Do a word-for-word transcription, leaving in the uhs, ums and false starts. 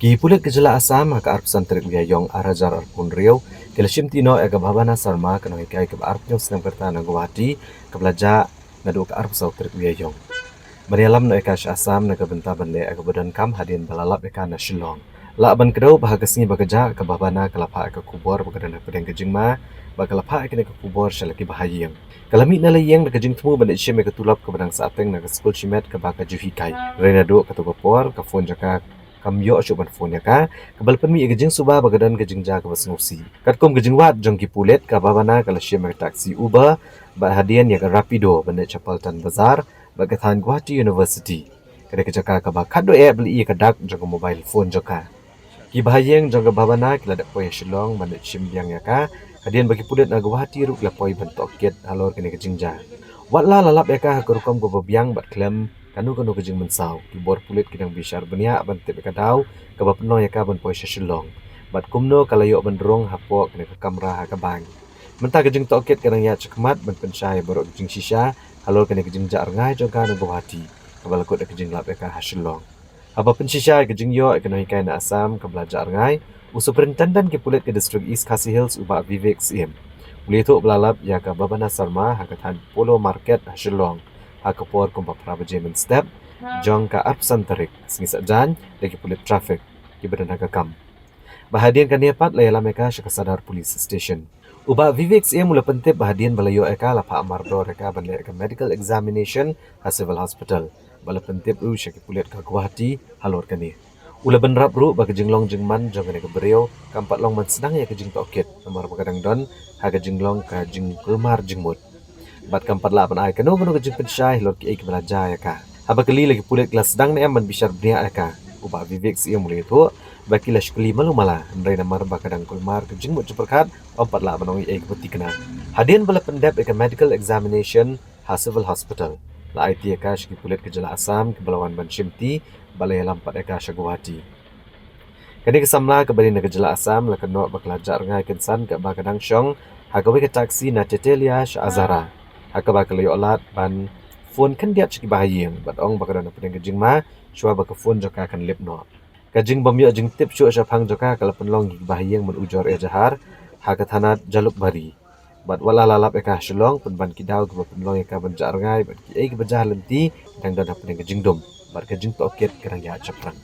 Ki pulit ka jylla Assam ha ka arphew san tarik u Ïaïong ar hajar arphew hynriew ki la shimti noh ïa ka Bhabana Sharma, ka nonghikai kaba arphew snem ka rta na Guwahati, kaba la jah naduh ka arphew saw tarik u Ïaïong, ban ïalam noh ïa ka sha Assam na ka bynta ban leh ïa kaba donkam hadien ba la lap ïa ka na Shillong. Lah ban kdew ba ha ka sngi ba ka jah, ka Bhabana ka la phah ïa ka khubor ba ka don hapdeng ka jingma bad ka la phah ïa kane ka khubor sha la ki bahaïing. Ka la mih na la ïing da ka jingthmu ban leit shim ïa ka tulop kaba dang sahteng na ka skul shimet kaba ka ju hikai. Hynrei naduh kato ka por ka phone jong ka kam ïoh shuh ban phone ïa ka, kaba la pynmih ïa ka jingsuba ba ka don ka jingjia kaba sngewsih. Katkum ka jingwad jong ki pulit, ka Bhabana ka la shim ïa ka taxi Uber bad hadien ïa ka Rapido ban leit sha Paltan Bazar bad ka thaiñ Guwahati University. Ka dei ka jaka kaba khatduh eh ba la ïohi ïa ka dak jong ka mobile phone jong ka. Ki bahaïing jong ka Bhabana ki la dep poi ha Shillong ban leit shim biang ïa ka hadien ba ki pulit na Guwahati ruh ki la poi ban tohkit halor kane ka jingjia. Wat la la lap ïa ka ha ka rukom kaba biang bad khlem kano kano ka jingmynsaw, ki bor pulit ki dang bishar bniah ban tip ïa ka daw kaba pynlong ïa ka ban poi sha Shillong bad kumno ka la ïoh ban rung hapoh kane ka kamra ha ka bank. Mynta ka jingtohkit ka dang ïaid shakhmat ban pynshai ïa baroh ka jingshisha halor kane ka jingjah rngai jong ka na Guwahati, kaba la kut ïa ka jinglap ïa ka ha Shillong. Haba pynshisha ïa ka jingïoh ïa ka nonghikai na Assam kaba la jah rngai, u Superintendent ki pulit ka District East Khasi Hills, u Bah Vivek Syiem, u la ïathuh ba la lap ïa ka Bhabana Sharma ha ka thaiñ Polo Market ha Shillong ha ka por kumba phra baje mynstep jong ka arphew san tarik, sngi Saitjaiñ, da ki pulit traffic kiba don ha ka kam. Bad hadien kane pat la ïalam ïa ka sha ka Sadar Police Station. U Bah Vivek Syiem u la pyntip ba hadien ba la ïoh ïa ka, la phah mardor ïa ka ban leh ïa ka medical examination ha Civil Hospital bad la pyntip ruh sha ki pulit ka Guwahati halor kane. U la bynrap ruh ba ka jinglong jingman jong kane ka briew kam pat long ban sdang ïa ka jingtohkit namar ba ka dang don ha ka jinglong ka jingkulmar jingmut bad kam pat lah ban ai kano kano ka jingpynshai halor kiei kiba la jia ïa ka. Haba kylli la ki pulit ki la sdang ne em ban bishar bniah ïa ka, u Bah Vivek Syiem u la ïathuh ba ki la shu kylli malu mala, hynrei namar ba ka dang kulmar ka jingmut jingpyrkhat, ym pat lah ban ong ei ei kaba thikna. Hadien ba la pyndep ïa ka medical examination ha Civil Hospital, la aiti ïa ka sha ki pulit ka jylla Assam kiba la wan ban shimti bad la ïalam pat ïa ka sha Guwahati. Kane ka samla kaba dei na ka jylla Assam la kynnoh ba ka la jah rngai kynsan kaba ka dang shong ha kawei ka taxi na Tetelia sha Azara, ha kaba ka la ïoh lad ban phone khyndiat sha ki bahaïing bad ong ba ka don hapdeng ka jingma shuwa ba ka phone jong ka kan lip noh. Ka jingbym ïoh jingtip shuh shaphang jong ka ka la pynlong ïa ki bahaïing ban ujor ejahar ha ka thana Jalukbari. Bad wat la la lap ïa ka ha Shillong, pynban ki daw kiba pynlong ïa ka ban jah rngai bad kiei kiba jia ha lynti ki dang don hapdeng ka jingdum bad ka jingtohkit ka dang ïaid shaphrang.